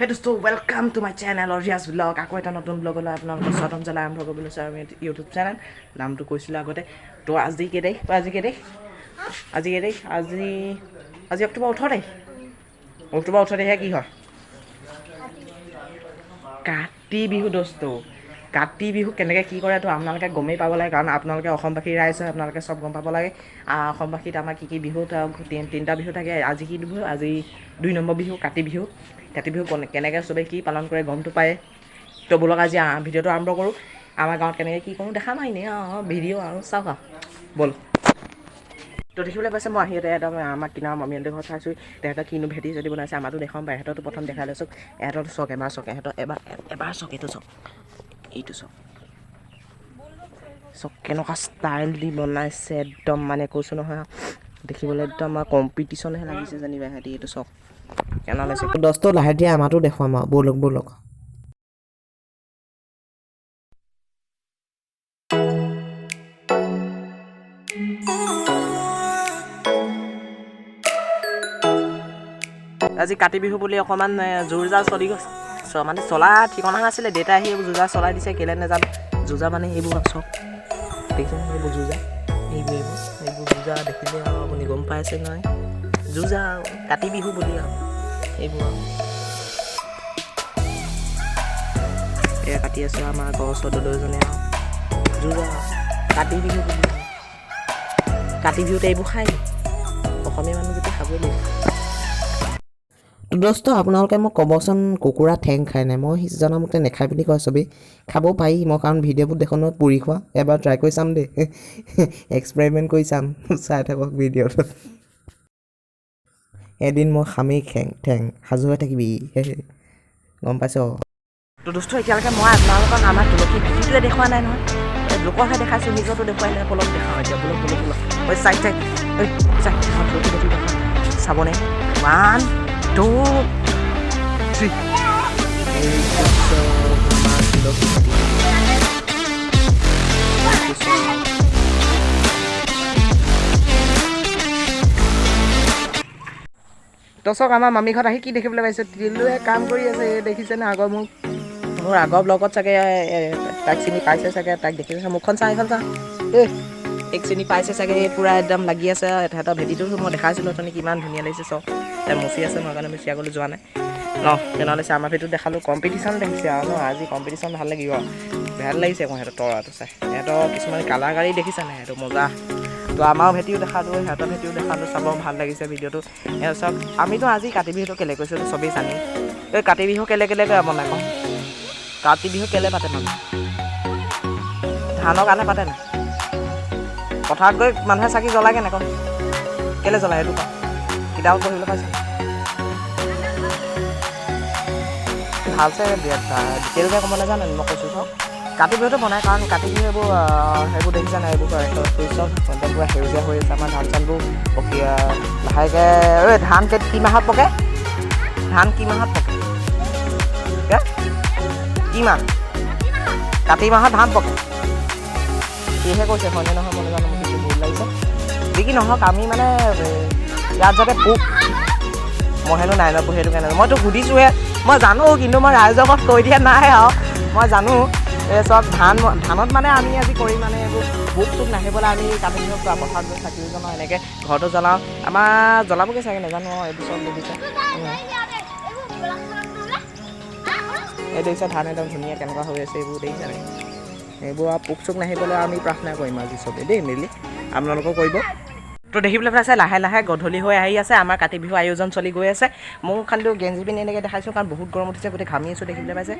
হে দোস্ত, welcome to my channel Riyaz blog. আকৌ এটা নতুন ব্লগলৈ আপোনালোকক স্বাগতম জনাই আৰম্ভ কৰিবলৈ লৈছোঁ আমি ইউটিউব চেনেল। নামটো কৈছিলোঁ আগতে। তো আজি কেই তাৰিখ? আজি কেই তাৰিখ? আজি কেই তাৰিখ? আজি আজি অক্টোবৰ 18 তাৰিখ। অক্টোবৰ 18 তাৰিখে কি হয়? কাতি বিহু দোস্ত। কাতি বিহু কেনেকৈ কি কৰে তো আপোনালোকে গমেই পাব লাগে, কাৰণ আপোনালোকে অসমবাসী ৰাইজ হয়, আপোনালোকে চব গম পাব লাগে। অসমবাসীত আমাৰ কি কি বিহু? তিনিটা বিহু থাকে। আজি কি বিহু? আজি 2 নম্বৰ বিহু কাতি বিহু। কাতি বিহু কেনেকৈ চবেই কি পালন কৰে গমটো পায়। তো ব'লক, আজি ভিডিঅ'টো আৰম্ভ কৰোঁ। আমাৰ গাঁৱত কেনেকৈ কি কৰোঁ দেখাম আৰু এনেই আৰু ভিডিঅ' আৰু চাওক আৰু ব'ল। তো দেখিবলৈ পাইছে, মই আহি এতিয়া একদম আমাৰ কিনাৰ মামীহঁতৰ ঘৰত চাইছোঁ। তেহেঁতৰ কিনো ভেটি যদি বনাইছে, আমাৰতো দেখাম বাৰু। এহেঁতৰটো প্ৰথম দেখাই লৈছোঁ। এহেঁতৰটো চাওক এবাৰ, চাওক এহেঁতৰ এবাৰ এবাৰ চাওক, এইটো চাওক, এইটো চাওক, চাওক কেনেকুৱা ষ্টাইল দি বনাইছে একদম, মানে কৈছোঁ নহয়, দেখিবলৈ একদম আমাৰ কম্পিটিশ্যনহে লাগিছে যেনিবা এহেঁতি। এইটো চাওক কেনে লাগিছে। দোস্ত, লাহে ধীৰে আমাৰতো দেখুৱাম আৰু। ব'লক ব'লক। আজি কাতি বিহু বুলি অকণমান জোৰ জাৰ চলি গৈছে। মানে চলা ঠিকনা নাছিলে, দেউতাই আহি এইবোৰ যুঁজা চলাই দিছে, কেলৈ নাজানো। যুঁজা মানে এইবোৰ চাওক, দেখিছেনে? এইবোৰ যুঁজা, এইবোৰ এইবোৰ এইবোৰ যুঁজা দেখিলে আৰু আপুনি গম পাইছে নহয়, যুঁজা আৰু কাতি বিহু বুলি আৰু এইবোৰ আৰু এয়া কাটি আছোঁ আমাৰ ঘৰৰ ওচৰৰ দদৈজনে আৰু যুঁজা কাতি বিহু বুলি আৰু। কাতি বিহুতে এইবোৰ খায় নি? অসমীয়া মানুহ যেতিয়া খাবই লাগিব। তো দোস্ত, আপোনালোকে মোক ক'বচোন, কুকুৰা ঠেং খায় নাই? মই জনামতে নেখায় বুলি কয় চবেই। খাব পাৰি, মই কাৰণ ভিডিঅ'বোৰ দেখোঁ নহয় পুৰি খোৱা। এবাৰ ট্ৰাই কৰি চাম দেই, এক্সপেৰিমেণ্ট কৰি চাম। চাই থাকক ভিডিঅ'টো। এদিন মই খামেই খেং ঠেং, সাজু হৈ থাকিবি, গম পাইছ? তো দোস্ত, এতিয়ালৈকে মই আপোনালোকক আমাৰ তুলসী ভেটিটোৱে দেখুওৱা নাই নহয়। এই লোকৰহে দেখাইছোঁ, নিজৰটো দেখুৱাই নাই। ব'লক দেখাওঁ এতিয়া, ব'লক ব'লক ব'লক। ঐ চাই চাই, ঐ চাই, আমাৰ তুলসী ভেটি দেখাওঁ, চাবনে? 1 2 3, এইটো চব আমাৰ তুলসী ভেটি। এইটো চব। তো চাওক, আমাৰ মামী ঘৰত আহি কি দেখিবলৈ পাইছোঁ? তিলুৱে কাম কৰি আছে, এই দেখিছেনে? আগৰ মোৰ আগৰ ব্লগত চাগে তাইক চিনি পাইছে চাগে, তাইক দেখিছে। মুখখন চা, এইখন চা, এই এইক চিনি পাইছে চাগে। এই পূৰা একদম লাগি আছে। তেহেঁতৰ ভেটিটো মই দেখাইছিলোঁ অথনি, কিমান ধুনীয়া লাগিছে চাওক। তাই মচি আছে, মই কাৰণে বেছি আগলৈ যোৱা নাই ন। কেনেকুৱা লাগিছে আমাৰ ভেটিটো দেখালোঁ, কম্পিটিশ্যন দেখিছে আৰু ন। আজি কম্পিটিশ্যন ভাল লাগিব, ভাল লাগিছে আকৌ সিহঁতৰ তৰাটো চাই। সিহঁতৰ কিছুমান কালাৰ গাড়ী দেখিছে নাই? সেইটো মজা। তো আমাৰ ভেটিও দেখালোঁ, সিহঁতৰ ভেটিও দেখালোঁ, চাব ভাল লাগিছে ভিডিঅ'টো। এয়া চাওক, আমিতো আজি কাতি বিহুটো কেলৈ কৈছোঁ এইটো চবেই জানেই। এই কাতি বিহু কেলৈ কেলৈ কয় বনাই কওঁ? কাতি বিহু কেলৈ পাতে মানুহে? ধানৰ কাৰণে পাতে নাই? পথাৰত গৈ মানুহে চাকি জ্বলায় কেনে কওঁ? কেলৈ জ্বলায় সেইটো কওঁ? কিতাপত পঢ়িবলৈ পাইছে ভালছে, ডিটেইলকৈ ক'ব নাজানো মই, কৈছোঁ চাওক। কাতি বিহুটো বনায় কাৰণ কাতি বিহু এইবোৰ সেইবোৰ দেখিছে নাই? এইবোৰ শস্য একদম পূৰা সেউজীয়া হৈ আছে। আমাৰ ধান চানবোৰ পকি লাহেকৈ। ঐ ধান কি মাহত পকে? ধান কি মাহত পকে? কি মাহ? কাতি মাহত ধান পকে, সিহে কৈছে, হয়নে নহয় মই নাজানো, মোক কিছু ভুল লাগিছে। যি কি নহওক, আমি মানে ইয়াত যাতে পোক, মই হেনো নাইনত পঢ়ি সেইটো কাৰণে মই তোক সুধিছোঁহে। মই জানো, কিন্তু মই ৰাইজৰ আগত কৈ দিয়া নাই আৰু মই জানো। এই চব ধান, ধানত মানে আমি আজি কৰি মানে এইবোৰ পোক চোক নাহিবলৈ আমি কাতি বিহুত পথাৰত গৈ চাকি জ্বলাওঁ, এনেকৈ ঘৰতো জ্বলাওঁ। আমাৰ জ্বলাবগৈ চাগে, নাজানো আৰু। এইবোৰ চব দেখিছে, এই দেখিছে ধান একদম ধুনীয়া কেনেকুৱা হৈ আছে, এইবোৰ দেখিছে নাই? এইবোৰ আৰু পোক চোক নাহিবলৈ আমি প্ৰাৰ্থনা কৰিম আজি চবেই দেই মিলি, আপোনালোকেও কৰিব। তো দেখিবলৈ পাইছে, লাহে লাহে গধূলি হৈ আহি আছে, আমাৰ কাতি বিহু আয়োজন চলি গৈ আছে। মোৰ খালি গেঞ্জি পিন্ধি এনেকৈ দেখাইছোঁ, কাৰণ বহুত গৰম উঠিছে, গোটেই ঘামি আছোঁ, দেখিবলৈ পাইছে।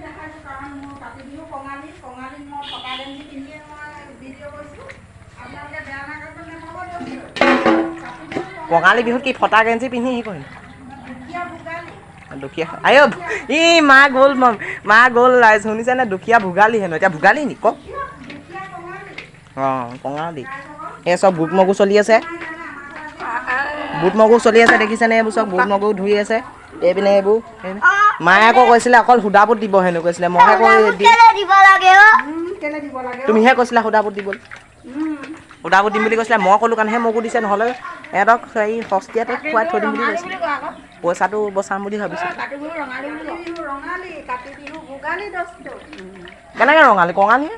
কঙালী বিহুত কি ফটা গেঞ্জি পিন্ধি হেৰি কৰিম? দুখীয়া আই ই মা গ'ল, মা গ'ল। ৰাইজ শুনিছেনে? দুখীয়া ভোগালী হেনো, এতিয়া ভোগালী নি কওক? অঁ কঙালী। এই চব বুট মগু চলি আছে, বুট মগু চলি আছে, দেখিছেনে? এইবোৰ চব বুট মগু ধুই আছে এইপিনে এইবোৰ। মায়ে আকৌ কৈছিলে অকল সুদা বুট দিব হেনো কৈছিলে, মইহে কৈ তুমিহে কৈছিলা সুদা বুট দিব, সুদা বুট দিম বুলি কৈছিলে, মই ক'লো কাৰণেহে মগু দিছে, নহ'লে এহঁতক সেই সস্তীয়াতে খুৱাই থৈ দিম বুলি কৈছে, পইচাটো বচাম বুলি ভাবিছোঁ। কেনেকৈ ৰঙালী কঙালী?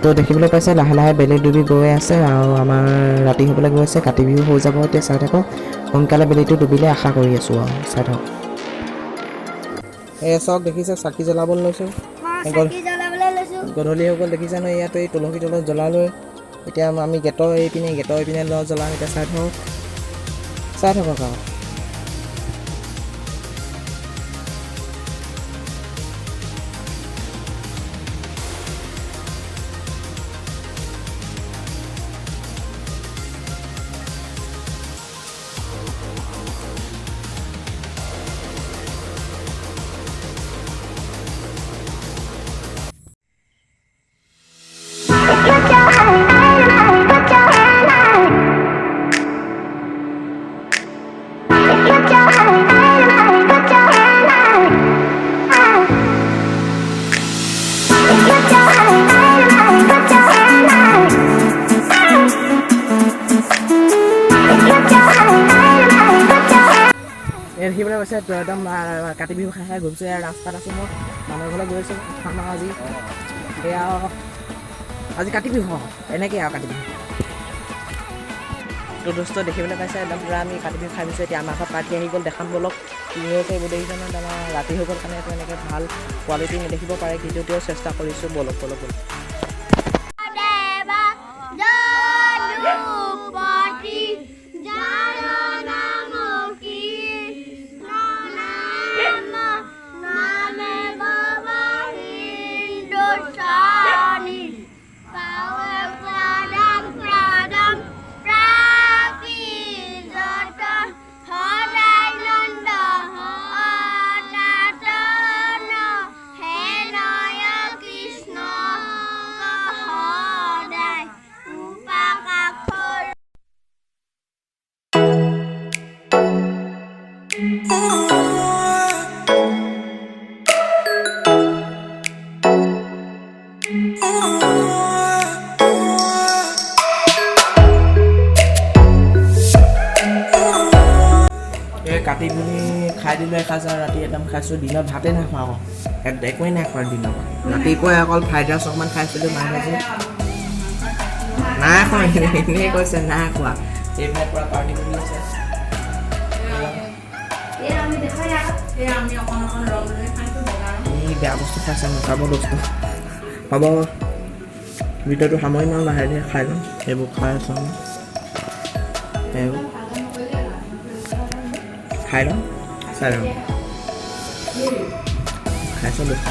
তো দেখিবলৈ পাইছে লাহে লাহে বেলি ডুবি গৈ আছে আৰু আমাৰ ৰাতি হ'বলৈ গৈ আছে, কাতি বিহু হৈ যাব এতিয়া। চাই থাকক, সোনকালে বেলিটো ডুবিলে আশা কৰি আছোঁ আৰু চাই থাকক। এই চাওক দেখিছে চাকি জ্বলাবলৈ লৈছোঁ, গধূলি হৈ গ'ল দেখিছে নহয়। ইয়াত এই তুলসী তলত জ্বলালৈ এতিয়া আমি গেটৰ এইপিনে জ্বলাম এতিয়া। চাই থাকক, চাই থাকক আৰু। দেখিবলৈ পাইছে একদম কাতি বিহু খাই খাই ঘূৰিছোঁ। এয়া ৰাস্তাত আছোঁ মই, মানুহৰ ঘৰলৈ গৈ আছোঁ খাম আৰু আজি। এয়া আজি কাতি বিহু এনেকৈ আৰু কাতি বিহু। তো দোস্ত দেখিবলৈ পাইছে একদম পূৰা আমি কাতি বিহু খাই দিছোঁ। এতিয়া আমাৰ ঘৰত পাৰ্টি আহি গ'ল, দেখাম ব'লক কি হৈছে এইবোৰ দেখিছে নহয়। আমাৰ ৰাতি হৈ গ'ল কাৰণে এইটো এনেকৈ ভাল কোৱালিটি নেদেখিব পাৰে, কিন্তু তেওঁ চেষ্টা কৰিছোঁ। ব'লক ব'লক ব'লক। কাতি পিনি খাই দিলোঁ এসাঁজ আৰু ৰাতি একদম খাইছোঁ। দিনত ভাতেই নাই খোৱা আকৌ, একোৱেই নাই খোৱা দিনৰ পৰা। ৰাতিপুৱাই অকল ফ্ৰাইড ৰাইচ অকণমান খাইছিলোঁ, মায়ে ভাজি নাই খোৱা, এনেই কৈছে নাই খোৱা। এইবিলাক পূৰা পাৰ্টি কৰি আছে। এই বেয়া বস্তু খাইছে নাখাব দোস্ত। হ'ব, ভিডিঅ'টো সামৰিম আৰু লাহে ধীৰে খাই ল'ম। এইবোৰ খাই আছোঁ আমি, এইবোৰ খাই লওঁ, চাই লওঁ, খাইছোঁ দোস্ত।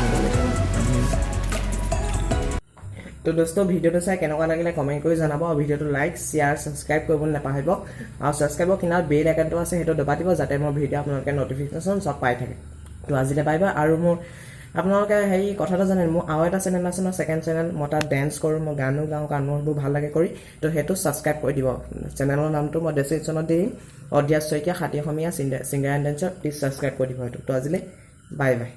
তো দোস্ত ভিডিঅ'টো চাই কেনেকুৱা লাগিলে কমেণ্ট কৰি জনাব আৰু ভিডিঅ'টো লাইক শ্বেয়াৰ ছাবস্ক্ৰাইব কৰিবলৈ নাপাহৰিব। আৰু ছাবস্ক্ৰাইবৰ কিনাৰত বেল আইকনটো আছে, সেইটো দবাই দিব যাতে মোৰ ভিডিঅ' আপোনালোকে ন'টিফিকেশ্যন চব পাই থাকে। তো আজিলৈ পাৰিব। আৰু মোৰ আপোনালোকে হেৰি কথাটো জানে, মোৰ আৰু এটা চেনেল আছে নহয়, ছেকেণ্ড চেনেল, মই তাত ডেন্স কৰোঁ, মই গানো গাওঁ, কাৰণ মোৰ সেইবোৰ ভাল লাগে কৰি। তো সেইটো ছাবস্ক্ৰাইব কৰি দিব। চেনেলৰ নামটো মই ডেছক্ৰিপশ্যনত দি দিম, অধিয়া Saikia সাতী Asomiya singer and dancer, please subscribe কৰি দিব সেইটো। তো আজিলৈ বাই বাই।